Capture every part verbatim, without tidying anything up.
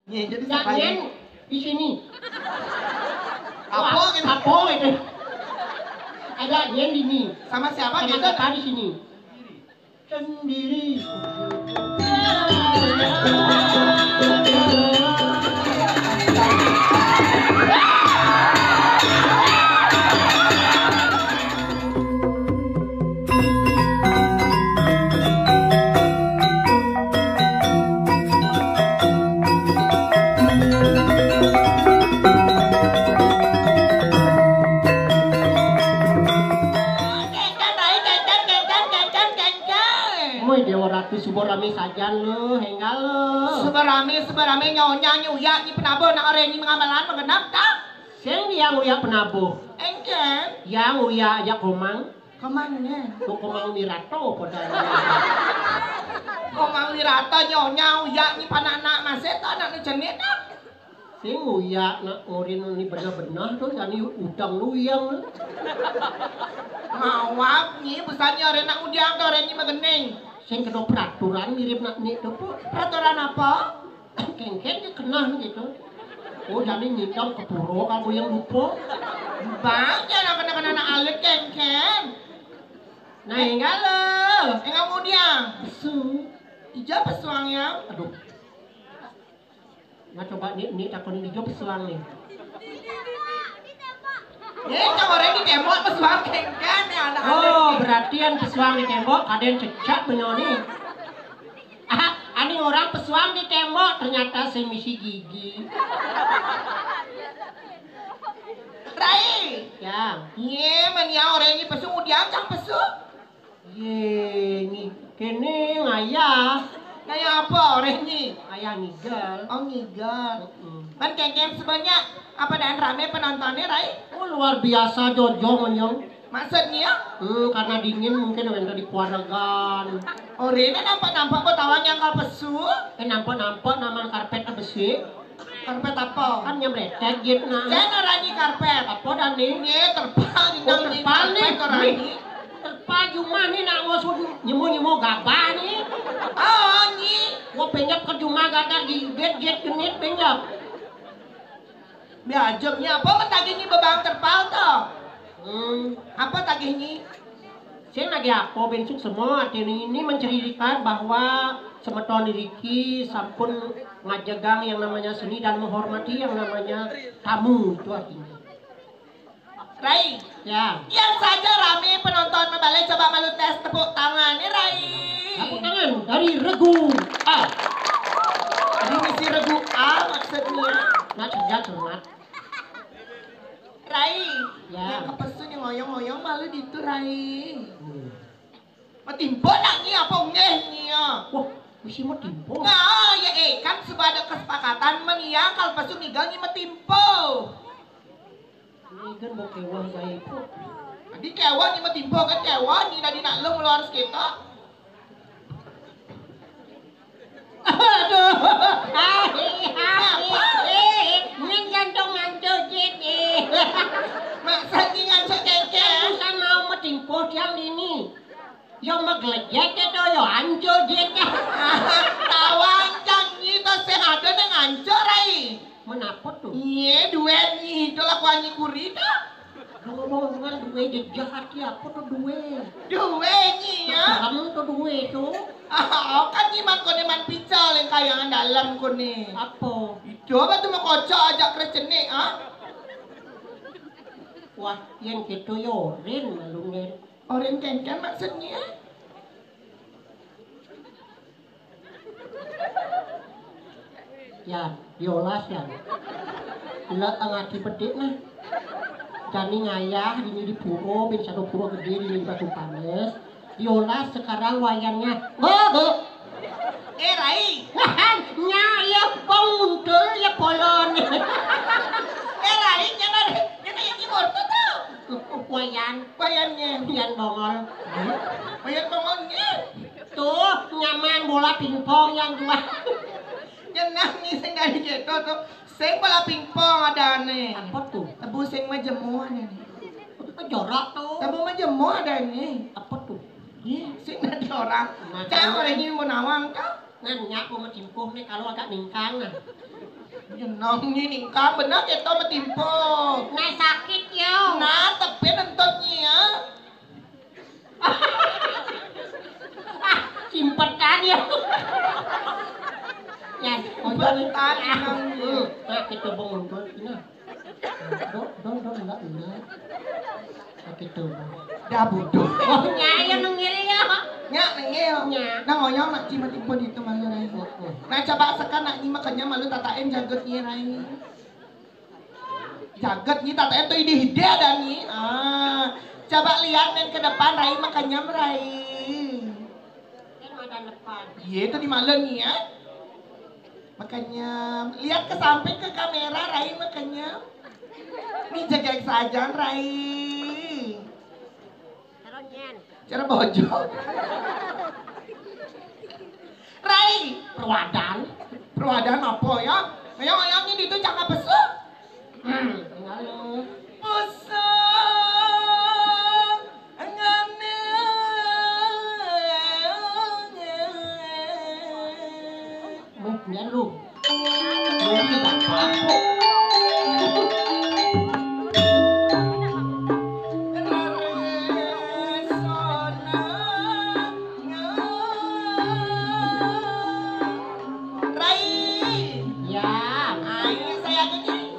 Iya, jadi siapa ini? Di sini. Apa gitu? Apa itu? Ada nyen di sini. Sama siapa gitu? Sama siapa di sini? Sendiri. Woi, Dewa Ratu, suba rame sajan lu, henggal lu. Suba rame, suba rame, nyonya, nyuyak, nyi penabo, nak orang nyi mengamelan, menggenap, tak? Sing dia nguyak penabo. Engken. Yang nguyak aja komang. Komangnya. Tuh komang Wirato, padahal. Komang Wirato, nyonya, uyak, nyi panak-anak, masih tak anak nu jenis, tak? Sing nguyak nak ngurin ni benar-benar tu, jani udang luyang. Ngawak ni, besarnya orang nak udiang tu, orang ni magening. Sing kena peraturan mirip nak ni tu, Pok. Peraturan apa? Kengken dia kenal gitu. Oh, jani nyidang ke pura kamu yang lupa. Bang, jangan kena-kena nak alit kengken. Nah, enggak lo. Enggak mau dia. Pesu. Ija pesuangnya. Aduh. Nah, coba ni, ni takon ni hijau pesuang ni. Eh, tak orang di tembok pesuang kengken ya, anak-anak. Oh, berarti yang pesuang di tembok, ada yang cecak benar ni. Ah, ani orang pesuang di tembok, ternyata sing misi gigi. Rai. Ya. Ye, mania orang ni pesu, udiang cang pesu. Ye, ngi-, kene ngayah. Ngayah apa orang ni? Ngayah ngigel. Oh, ngigel. Mm-mm. Kan kengken sebanyak apa dan rame penontonnya, Rai? Oh, luar biasa, jojo menyong. Maksudnya? Hmm, karena dingin mungkin orang tadi kuaragan. Oh, Rina nampak-nampak kau tawang yang kau pesu? Eh, nampak-nampak nama karpet besi. Karpet apa? Kan nyemretek gitu nah. Jangan orang ni karpet. Apa dan ni? Ye, terpal ni. Oh, nang ni terpal ni. Karpet orang ni. Terpal jumah ni nak ngosud nyemu-nyemu gabah ni. Oh, ni. Gua penyap ke jumah gagar gigit-gigit genit penyap. Biar aja ni apa mentagih ni bebang terpal tu? Hmm. Apa tagih ni? Sing lagi apa bensuk semua artinya ini menceritakan bahwa semeton iriki sampun ngajegang yang namanya seni dan menghormati yang namanya tamu, itu artinya. Rai. Ya. Yang saja rame penonton membalai coba malu tes tepuk tangan ni, Rai. Tepuk tangan dari regu A. Aduh, mesti regu A maksudnya. Nah, cerdas cermat. Rai. Ya. Yang kepesu ni ngoyong-ngoyong malu ditu, Rai. Hmm. Matimpo nak ni apa ngeh ni ya? Wah, mesti matimpo. Nah, ya eh, kan sebab ada kesepakatan mania kalau pesu niga ni matimpo. Ini kan mau kewah gaya itu. Tadi kewah ni matimpo kan kewah ni tadi nak lu ngeluar sekitar. Aduh. Ahi, ahi, ahi. Ini jantung ngancur, Cit, eh. Maksud ni ngancur kengkeng? Bukan mau matimpo tiang dini. Yo maglejek itu, yo hancur, Cit. Tawang cang ni tu sing ada nang hancur, ai. Menapa tu? Iye, duit ni, itulah kuanyi kuri tu. Ngomong-ngomong duwe jejak ati apa tu duwe? Duwe nyi ya. Kamu tu duwe tu. Ah, kan nyi man kone man pical yang kayangan dalam kone. Apa? Itu apa tu mau kocok ajak kres cenik ah? Wah, yang gitu yo, Rin malu Rin. Orin kengken maksudnya? Ya, diolas ya. Lek angati bedik nah. Jani ngayah dini di pura, bin satu pura gede dini di Batu Panes. Diolas sekarang wayannya. Bobo. Eh, Rai. Nya ya penguntul ya polon. Eh, Rai, jangan jangan yang timur tuh tuh. Wayan. Wayannya. Wayan bongol. Wayan bongolnya. Tuh, nyaman bola pingpong yang dua. Nyenang nih sing dari gitu tuh. Sing bola pingpong ada nih. Apa tuh? Tebu sing majemuk ada nih. Itu kan jorok tuh. Tebu majemuk ada nih. Apa tuh? Ih, sing ada orang. Nah, cang orang ini mau nawang kau. Nanya aku mau cimpuh nih kalau agak ningkang nah. Jeneng ni ningkang bener kita betimpo. Nah, sakit yo. Nah, tepi nentut ni ya. Simpetan ya. Ya, ojo ni. Simpetan, Nang. Hmm, nah, kita bengong tuh. Nah. Dong, dong, dong, enggak, enggak. Oke, tuh. Dah bodoh. Oh, nyai yang nengil ya. Nyak nengil. Nyak. Nah, ngoyong nak cimat impun itu malu rai. Nah, coba sekarang nak nyimak kenyang malu tatain jagat nyi rai. Jagat nyi tatain tuh ide-ide ada nyi. Ah, coba lihat nih ke depan rai makanya rai. Iya, itu di malam nih ya. Makanya lihat ke samping ke kamera, Rai, makanya. Ini jaga saja, Rai. Cara bojo. Rai, perwadan. Perwadan apa ya? Ayo, ayo, ini itu cakap besok. Hmm, halo. Pusing. Ngene. Weh, biar lu. Lu ini bapak. Rai. Ya. Ayo, saya ke sini.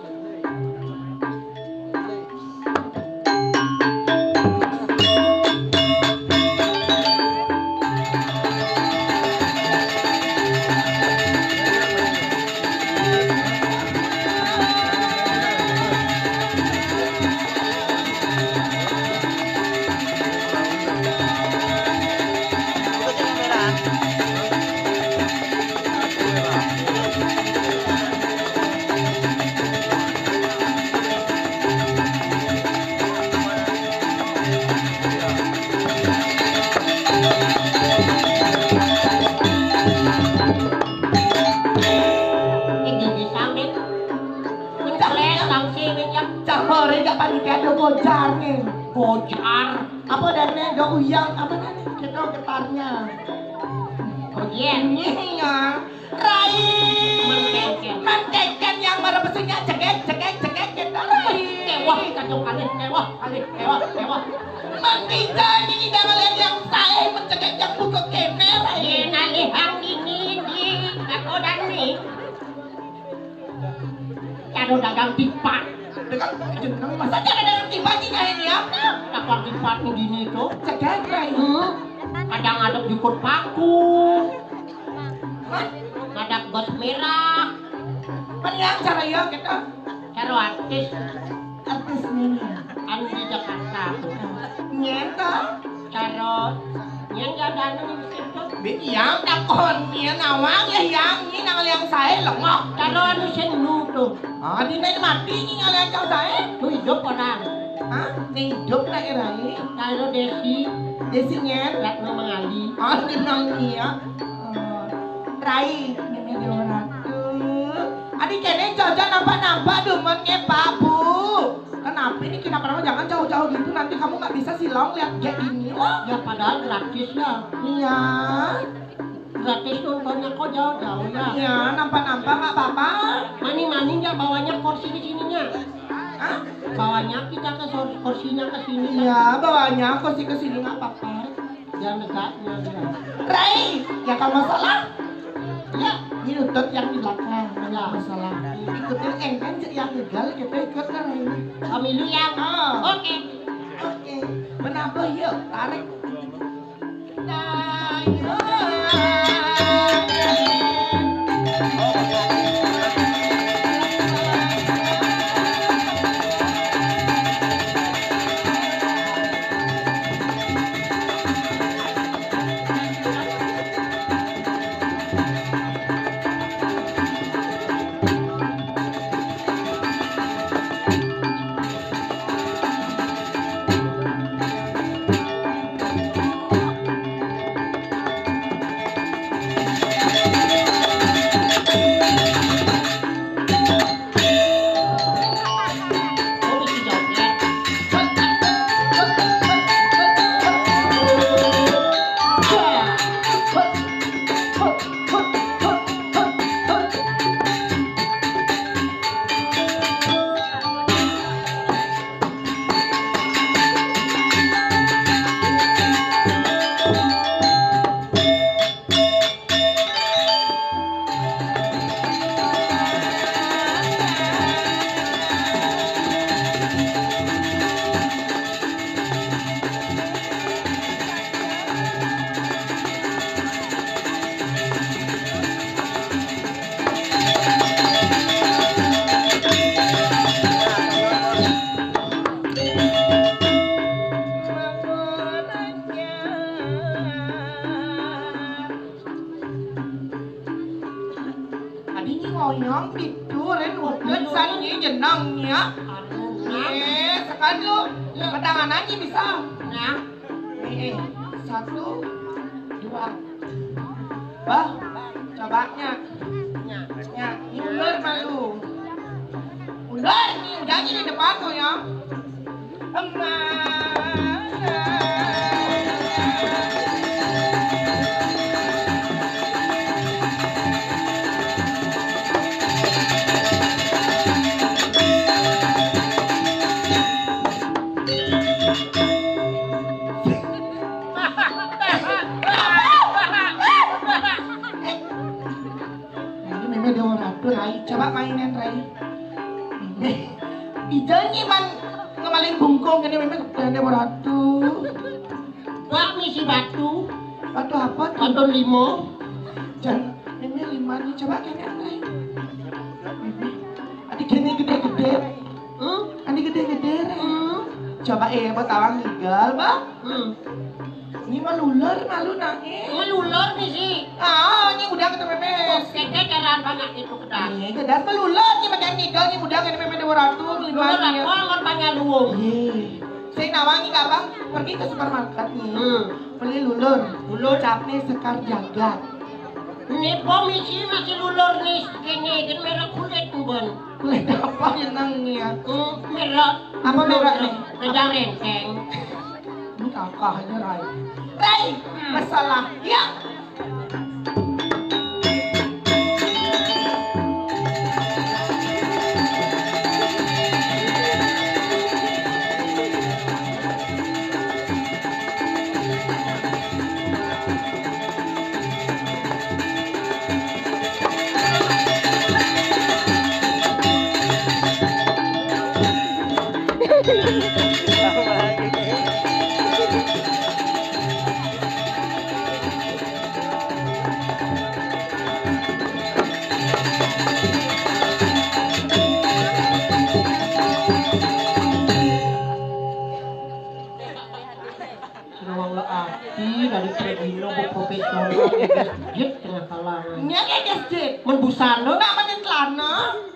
Ini gigi samit. Kuclek, tangsi, wit, ya. Cak Hore, Cak Panitia, ada bojar nih. Bojar. Apa dan nih, ada uyang, apa nih, kita getarnya. Oh, iya. Ini ya. Rai. Mengkeken. Mengkeken yang marah besinya cekek, cekek, cekek, kita Rai. Kewah, kacau kalih, kewah, kalih, kewah, kewah. Mengkita ini tidak ngeliat yang saya mencekek yang buka kemer, Rai. Iya, nalih hang ini, di, aku dan nih. Cara dagang tipat. Dagang jeneng, masa cara dagang tipat sih, nyai ini apa? Dagang tipat nu dini tuh. Cekek, Rai. Hmm. Kadang ngadep jukut paku. Hah? Ngadep bos merah. Kan yang cara ya kita. Cara artis. Artis ini. Anu di Jakarta. Nyata. Cara yang ada anu di situ. Bi, yang takon, yang nawang ya yang ini nang yang saya lemah. Cara anu sing nu tuh. Ah, di main mati ini ngalih kau saya. Tuh hidup orang. Hah? Ini hidup nak Rai. Kalau Desi. Desinya? Ratna Mengali. Ah, kenal nih ya. Eh, Rai, ini dia orang tuh. Adik kene jajan nampak-nampak demen ngepak, Bu. Kenapa ini kita pernah jangan jauh-jauh gitu, nanti kamu nggak bisa silau lihat kayak gini. Oh. Ya padahal gratis ya. Iya. Gratis nontonnya kok jauh-jauh ya. Iya, nampak-nampak nggak apa-apa. Mani-mani nggak bawanya kursi di sininya. Hah? Bawanya kita ke sor- kursinya ke sini. Iya, bawanya kursi ke sini nggak apa-apa. Dia negaknya dia. Rai, ya kalau masalah. Ya, ini lutut yang di belakang, nggak masalah. Ikutin engkang cek yang gagal, kita ikut kan ini. Pemilu yang. Oh. Oke. Oke. Menambah yuk, tarik. Nah, yuk. Tuh, Ren, udah sanyi jenangnya. Eh, sekarang lu petangan aja bisa. Nah, eh, eh, satu, dua. Bah, cobanya. Ya, ini ular malu. Ular nih, udah aja di depan tuh ya. Emak. Ini Meme Dewa Ratu, Rai. Coba mainin, Rai. Meme. Ijo nyi man ngemalin bungkung kene Meme Dewa Ratu. Bak misi batu. Batu apa tuh? Batu limo. Jan, Meme lima nih. Coba kene, Rai. Meme. Adi kene gede-gede. Hmm? Adi gede-gede, Rai. Hmm? Coba eh, buat tawang igal, Bang. Hmm. Ini mah luler, malu nangis. Ini luler nih sih. Ah, ini udah kata Meme. Keke jalan banyak itu kedas. Iya, kedas mah luler, ini bagian tiga, ini udah kata Meme Dewa Ratu, lima Luler nih. Apa, ngon banyak luwung. Iya. Saya nawangi, Kak Bang, pergi ke supermarket nih. Hmm. Beli luler. Luler. Capnya Sekar Jagat. Ini pom isi masih luler nih, kene, dan merah kulit tuh, Bon. Kulit apa yang nang nih ya? Hmm, merah. Apa merah nih? Kejang renteng. Ini kakaknya, Rai. Rai, hmm. Masalah. Ya. Senawang la ati dari Tredino bu profesional, ngeges jit tengah kalangan. Nya ngeges jit. Men busana. Nak menin celana.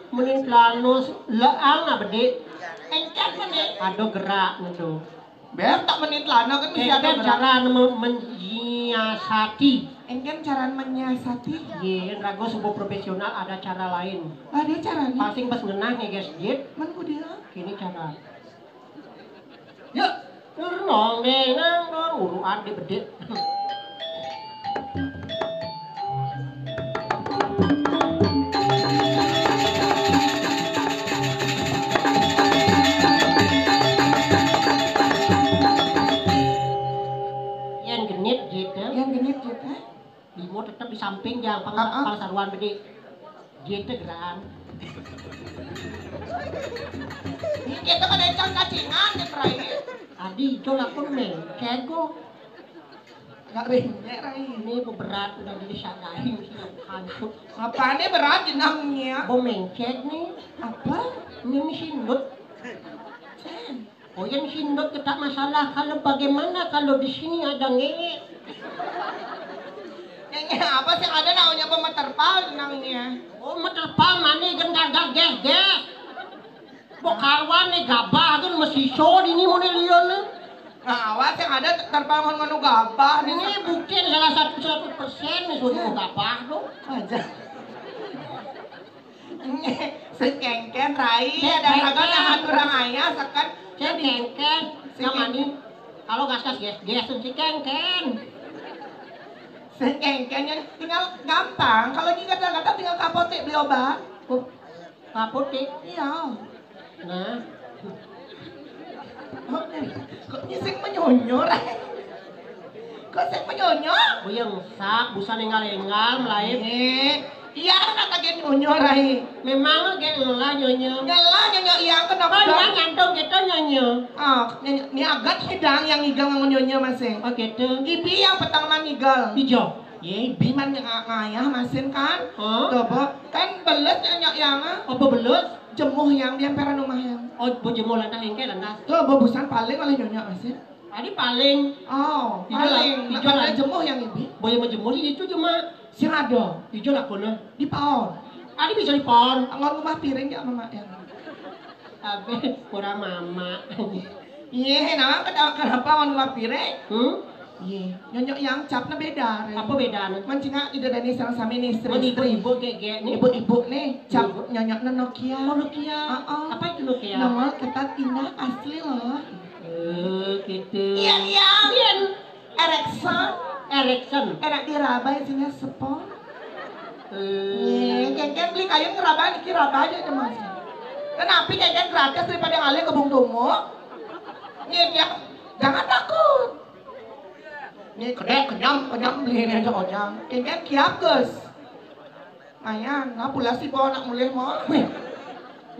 Menin celana, leang nak bedik. Engket bedik. Ada gerak ngedo. Ber tak menin celana kan mesti ada gerak. Cara menyiasati. Engken cara menyiasati. Ye, rago subuh profesional ada cara lain. Ada caranya. Pasing pas ngenah ngeges jit. Men kudia. Kini cara. Yuk, nong deh nang dong uruan di bedik. Yang genit gitu. Yang genit gitu. Bimo tetep di samping, jangan pang, pang saruan bede. Gitu geran. Ini kita kan encang cacingan ya, Rai. Adi, itu lakun mencego. Nggak renyek, Rai. Ini beberat udah jadi sadahin sih, hancur. Apaan dia berat jenangnya? Bo mencet nih. Apa? Ini mesin dut. Oh, yang sindut kita masalah. Kalau bagaimana kalau di sini ada ngenge? Ngenge apa sih ada namanya pemeterpal nangnya? Oh, meterpal mana kan kagak ges-ges. Bokarwan nih gabah kan mesiso di ini mau nih lion nih. Nah, awas yang ada terpal ngono gabah nih. Ini bukti salah satu seratus persen nih sudah gabah tuh. Aja. Sing kengken, Rai, ada raga nang aturang ayah, seken. Sing kengken, namanya. Kalau gas-gas gas, gas, sing kengken. Sing kengken, ya, tinggal gampang. Kalau nyi gatal-gatal, tinggal kapotik beli obat. Oh, kapotik? Iya. Nah. Kok nyising menyonyor? Kok sing menyonyor? Buyang sak, busa nenggal-enggal, melain. Eh, iya, anak lagi nyonyor, Rai. Memang lagi ngelah nyonyor. Ngelah nyonyor, iya, kenapa? Oh, iya, nyantung gitu nyonyor. Ah, ini agak hidang yang ngigal ngangon nyonyor masing. Oh, gitu. Ibi yang petang man ngigal. Ijo. Ye, ibi man ngayah masin kan? Hah? Coba, kan beles nyonyor yang, ah. Apa beles? Jemuh yang di emperan rumah yang. Oh, bo jemuh lantas engke lantas. Tuh, bo busan paling oleh nyonya masih. Tadi paling. Oh, ijo paling. Ijo lah. Jemuh yang ini. Bo yang jemuh sih itu cuma. Sing ada. Ijo lah kono. Di paon. Tadi bisa dipon. Anggon rumah piring ya, Mama, ya. Tapi kurang mama. Iya, nah, kenapa, kenapa anggon rumah piring? Hmm? Iya, nyonyok yang capna beda, Ren. Apa bedana? Mancingak Ida Dani sareng sami nih, istri-istri. Ibu-ibu kayak gini. Ibu-ibu nih, cap nyonyokna Nokia. Oh, Nokia. Heeh. Apa itu Nokia? Nongol, ketat, indah, asli loh. Eh, gitu. Iya, iya. Iya. Erickson. Erickson. Enak diraba isinya sepon. Eh. Nih, kengkeng beli kayu ngeraba niki raba aja deh, Mas. Kenapa kengkeng gratis daripada ngalih kebun tumu? Nih, dia, jangan takut. Nih, kedek kenyam, kenyam beli ini aja ojang. Kengkeng kiap, Gus. Mayan, nah pula si bawa anak mulih mau.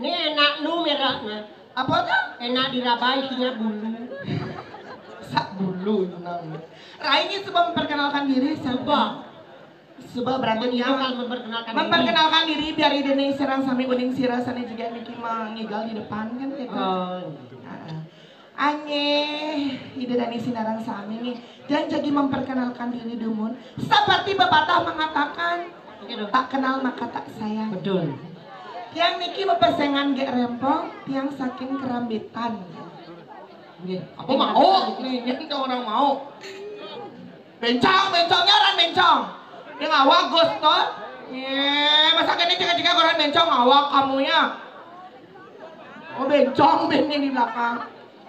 Nih enak lu merahnya. Apa tuh? Enak diraba isinya bulu. Sak bulu itu namanya. Rai ini coba memperkenalkan diri, coba. Coba berarti dia memperkenalkan diri. Memperkenalkan diri biar Ida nih sareng sami uning sira sane juga niki manggigal di depan kan gitu. Oh, iya. Heeh. Anye, Ida Dani sinareng sami nih. Dan jagi memperkenalkan diri dumun, seperti pepatah mengatakan, oke, dong. Tak kenal maka tak sayang. Betul. Tiang niki bepesengan gek rempong, tiang saking Kerambitan. Nggih. Apa mau? Nih, ini orang mau. Bencong, bencongnya orang bencong. Yang awak Gus tuh. Ye, masa kene cekak-cekak orang bencong awak kamunya. Oh, bencong ben ini di belakang.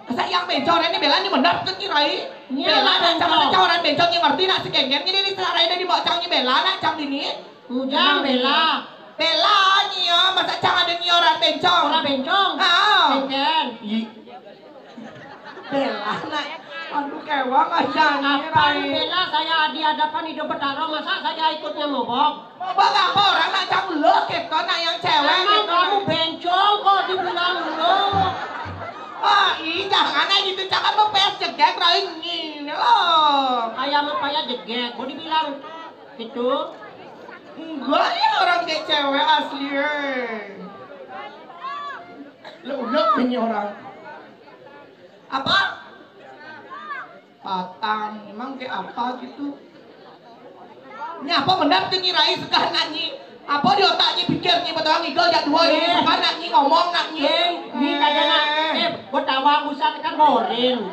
Masa yang bencong ini bela ini benar tuh kirai. Iya, bela bencong, bencong. Orang bencong yang ngerti nak sekengken ini di sarai dari bocang ini bela nak cang ini. Ujang bela. Bela nyi ya, masa cang ada nyi orang bencong. Orang bencong. Ah. Sekengken. Bela nak. Aduh kewang aja nih. Apa rai. Bela saya di hadapan hidup bertaruh, masa saya ikutnya mobok? Mobok apa orang nak cang lo kita nak yang cewek. Emang kita. Kamu bencong kok dibilang lo? Ah, ih, jangan aja gitu, jangan mau pes jegek rai ini loh. Kayak apa ya jegek, mau dibilang gitu? Enggak ya orang kayak cewek asli. Eh. Lo udah punya orang. Apa? Patang, emang kayak apa gitu? Ini apa benar tuh nyirai sekarang nyi? Apa di otaknya pikirnya betul ngigal jak dua ini sekarang nyi ngomong nak nyi. Eh, ini kayaknya eh, buat tawa usah kan boring.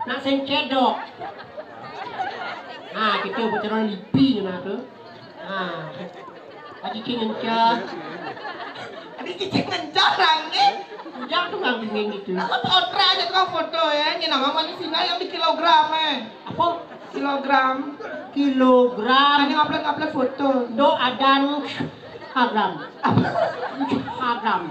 Nak sing cedok. Nah, gitu bocor lipi nah tuh. Nah. Aji cing ngencah. Aji cing ngencah rangi. Ujang tuh nggak dingin gitu. Apa potra aja tukang foto ya? Ini nama manis Cina yang di kilogram eh. Apa? Kilogram. Kilogram. Ini ngupload ngupload foto. Do adan Instagram. Apa? Instagram.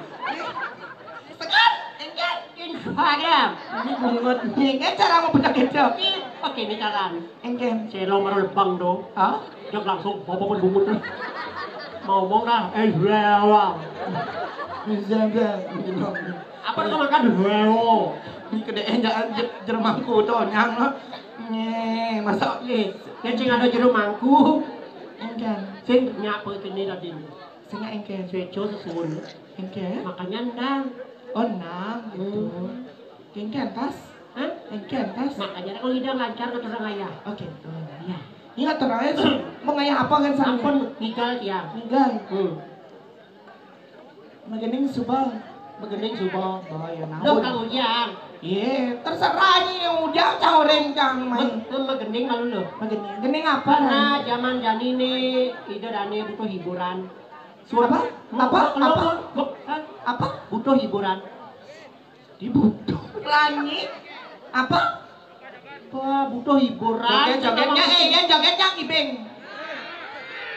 Sekat, engket. Instagram. Ini bungut. Ini kan cara mau bedak kecap. Oke, ini cara. Engken. Celo maro lebang do. Hah? Dia langsung bawa pun bungut. Mau ngomong nah, eh, rela. Bisa, bisa. Apa tuh makan rela? Ini kede'en jangan jeremangku tuh nyang. Nih, masa nih. Yang sing ada jeremangku. Engken. Sing nyapa kene tadi. Sing engken. Seco sesuun. Engken. Makanya ndang. Oh, nang gitu. Hmm. Engken tas. Hah? Engken tas. Makanya kalau tidak lancar ke orang ayah. Oke, tuh. Ya. Ingat orang ayah mau ngayah apa kan sama? Ampun, ngigal ya. Ngigal. Hmm. Magening suba. Magening suba. Oh ya nah. Lo kang Ujang. Iya, terserah nih yang Ujang cang orang cang main. Magening malu lo. Magening. Gening apa? Karena zaman jani nih, Ida Dani butuh hiburan. Apa? Apa? Apa? Apa? Butuh hiburan. Dibutuh. Lanyi. Apa? Wah, butuh hiburan. Joget-jogetnya, eh, ya jogetnya ibing.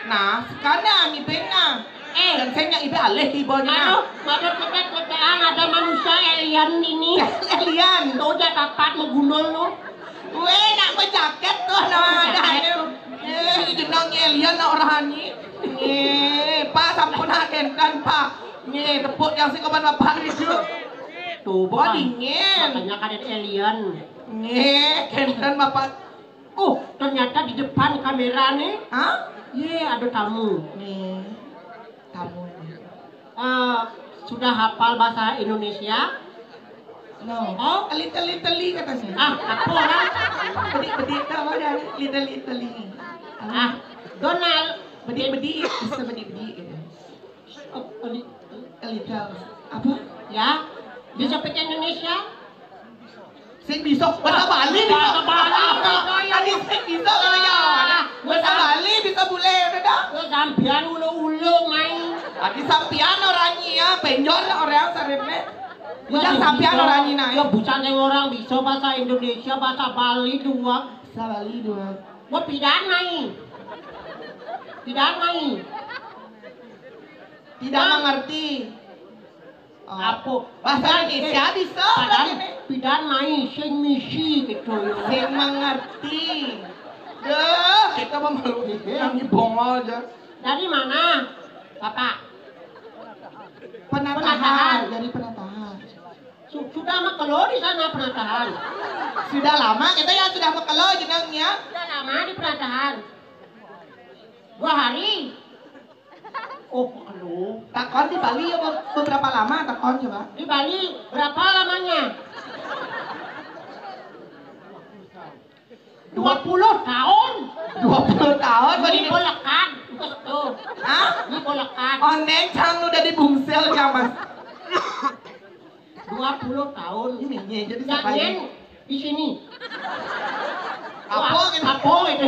Nah, sekarang ibing nah. Eh. Dan saya ibing alih tiba nah. Aduh, pada kepet-kepetan ada manusia alien ini. Alien. Tuh, udah kapat mau gundul lu. Weh, nak berjaket tuh, nah, ada. Eh, jenang alien nak orang ni. Eh, Pak, sampun nak kentan, Pak. Nih, tepuk yang si kawan bapak itu. Tuh, Pak. Dingin. Makanya kan ada alien. Nih, kentan bapak. Oh, ternyata di depan kamera nih. Hah? Ye, ada tamu. Nih, tamu ini. Eh, sudah hafal bahasa Indonesia? No. Oh? Teli, teli, teli katanya. Ah, apa orang? Bedik, bedik, apa dia? Little, little. Ah, Donald. Bedik, bedik, bisa bedik, bedik gitu. Elita. Apa? Ya, bisa pakai Indonesia? Sing bisa bahasa Bali bisa. Bahasa Bali, bahasa Bali. Tadi sing bisa kata ya. Bahasa Bali bisa bule, udah dah. Yo sampean ulo-ulo main. Tadi sampean orangnya ya, penjor orang sarene. Udah sampean orangnya nah. Yo bukan yang orang bisa bahasa Indonesia, bahasa Bali dua. Bahasa Bali dua. Mau pidana ini. Pidana ini. Tidak mengerti. Oh. Apa? Bahasa Indonesia bisa. Padahal pidan main sing misi gitu ya. Sing mengerti. Deh, kita memalu ini yang bongol aja. Dari mana, Bapak? Penatahan, dari penatahan. Sudah makelo di sana penatahan. Sudah lama kita ya sudah makelo jenangnya. Sudah lama di penatahan. Dua hari. Oh, aduh. Takon di Bali ya be- beberapa lama takon coba. Di Bali berapa lamanya? Dua puluh tahun. Dua puluh tahun. Ini bolekan. Terus tuh. Hah? Ini bolekan. Oneng cang udah dibungsel ya mas. Dua puluh tahun. Ini jadi siapa ini? Di sini. Apa gitu? Apa gitu?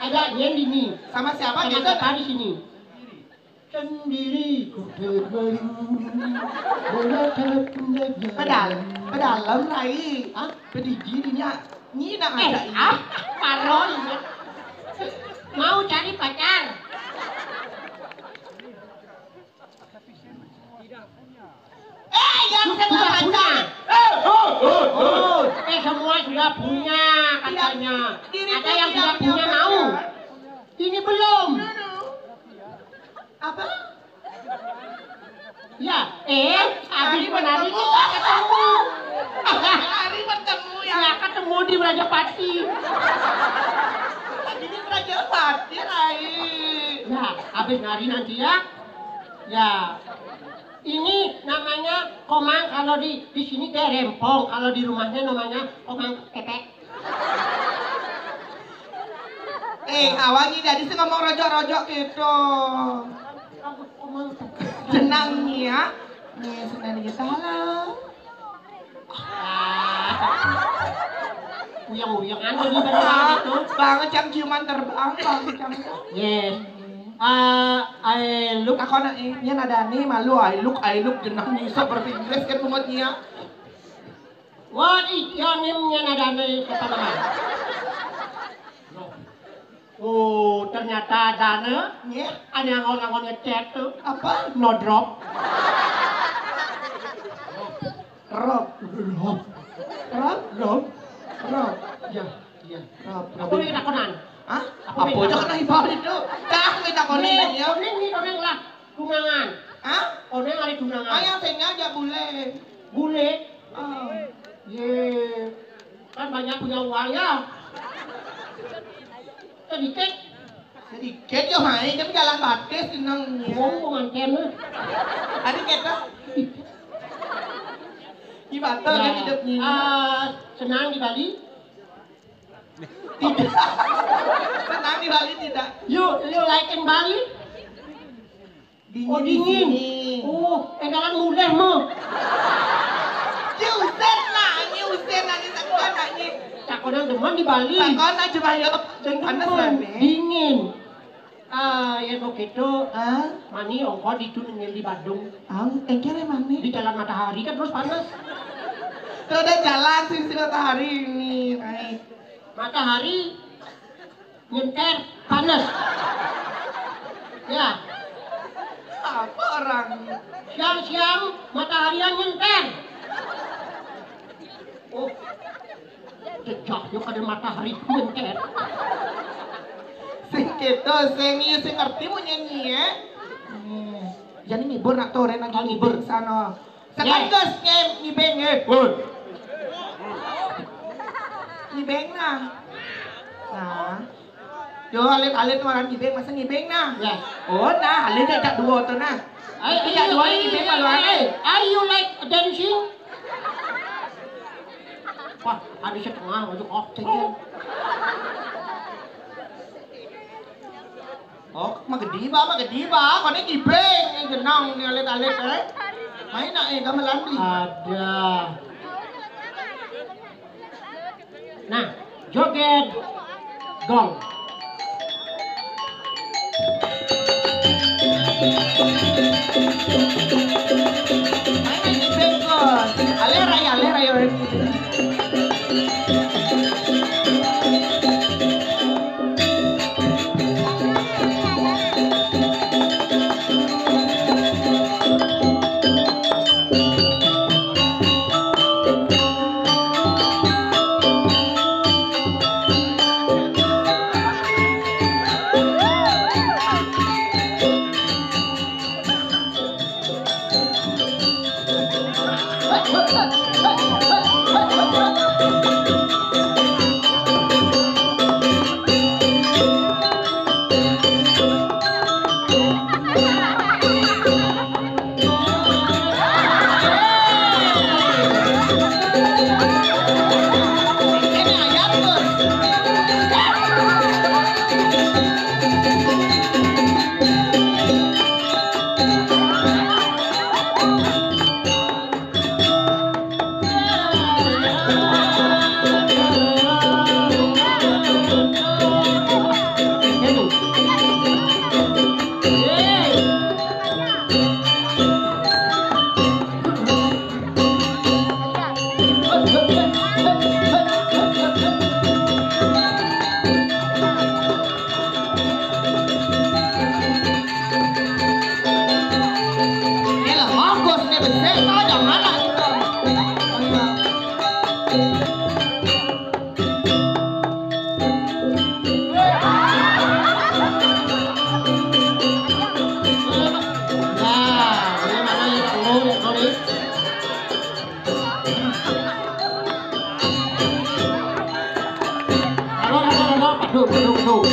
Ada nyen di sini. Sama siapa gitu? Sama siapa di sini? Sendiri ku terbaru. Padahal, padahal rai. Hah? Pedidi dinya. Ini nak ada ini. Ah, parol. Mau cari pacar. Eh, yang sudah punya. Eh, oh, oh, oh. Eh, semua sudah punya katanya. Ada yang sudah punya mau? Ini belum. Apa? Ya, eh, habis menari kita ketemu. Hari bertemu ya. Ya, ketemu di Rajapati. Tadi di Rajapati, Rai. Ya, habis nari nanti ya. Ya. Ini namanya komang kalau di di sini teh rempong, kalau di rumahnya namanya komang ketek. Eh, awangi jadi sih ngomong rojok-rojok gitu. Komang ketek. Jenang nih ya. Nih, senang gitu. Halo. Uyang-uyang anu di itu. Banget yang ciuman terbang, banget yang. Yes. Ah, I look. Aku anak ini ada nih malu I look, I look jenang nih sok berarti Inggris kan bungut nya. What is your name nya ada nih siapa nama? Oh, ternyata ada nih. Nih. Ada yang orang-orang ngechat tuh. Apa? No drop. Rob. Rob. Rob. Rob. Rob. Ya, ya. Rob. Apa yang takonan? Hah? Apa aja kena ibal itu? Dah, kita konin ya. Konin nih, konin lah. Tunangan. Hah? Konin ada tunangan. Ayah saya aja bule. Bule? Oh. Ye. Kan banyak punya uang ya. Sedikit. Sedikit ya main, kan jalan batis senangnya. Uang pengantin lah. Tadi kita. Gimana kan hidupnya? Ah, senang di Bali? Tidak. Senang di Bali tidak. You, you like in Bali? Dingin. Oh, dingin. Oh, eh, jangan mulai mo. Nyusen lah, nyusen lah, ini tak kuat lah, ini. Takon yang demen di Bali. Takon aja, Bayo. Jangan panas lah, nih. Dingin. Ah, ya begitu. Hah? Mani ongko di itu nengil di Badung. Ang, engker ya mani? Di jalan matahari kan terus panas. Tuh ada jalan sih si matahari ini, naik. Matahari nyenter panas. Ya. Apa orang? Siang-siang matahari yang nyenter. Oh. Jejak yo kada matahari nyenter. Sing kita sing iya sing ngerti mau nyanyi ya. Jadi ngibur nak tuh Ren lagi ngibur sana. Sekaligus nyem nyibeng eh. Woi. Nyibeng nah. Nah. Yo alit-alit orang nyibeng masa nyibeng nah. Ya. Oh nah, alit tak dua tuh nah. Ayo, ayo, ayo, ayo, ayo. Are you like dancing? Wah, ada setengah aja kok. Oh, magedi ba, magedi ba. Kone gibeng, eh, jenang ni alit-alit, eh. Main nak, eh, gamelan beli. Ada. Nah, joget gong. Main lagi bengkos. Alera ya, alera ya. Elah, bagus nih, besar, jangan lah gitu. Nah, ini mana yang perlu, yang perlu? Aduh, aduh, aduh, aduh, aduh, aduh.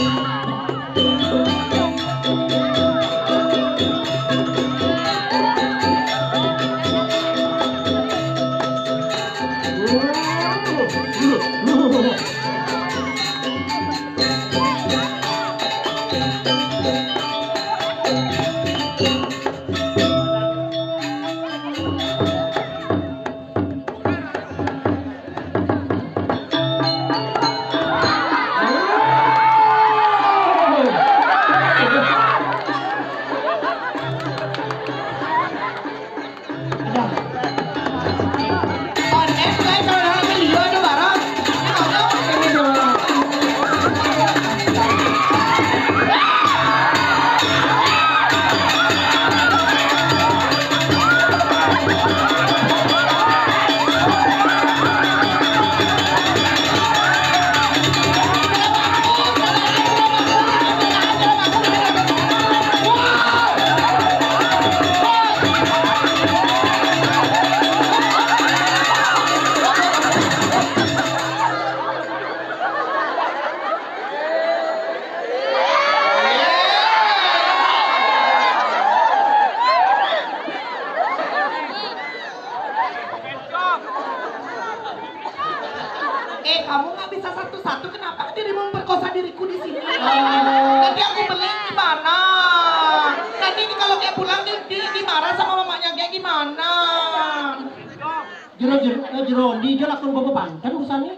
Eh, kamu nggak bisa satu-satu, kenapa dirimu memperkosa diriku di sini? Nanti aku beli gimana? Nanti ini kalau dia pulang, di, di, dimarah sama mamanya, kayak gimana? Jero, jero, eh, jero, di jero lakon bapak banten urusannya.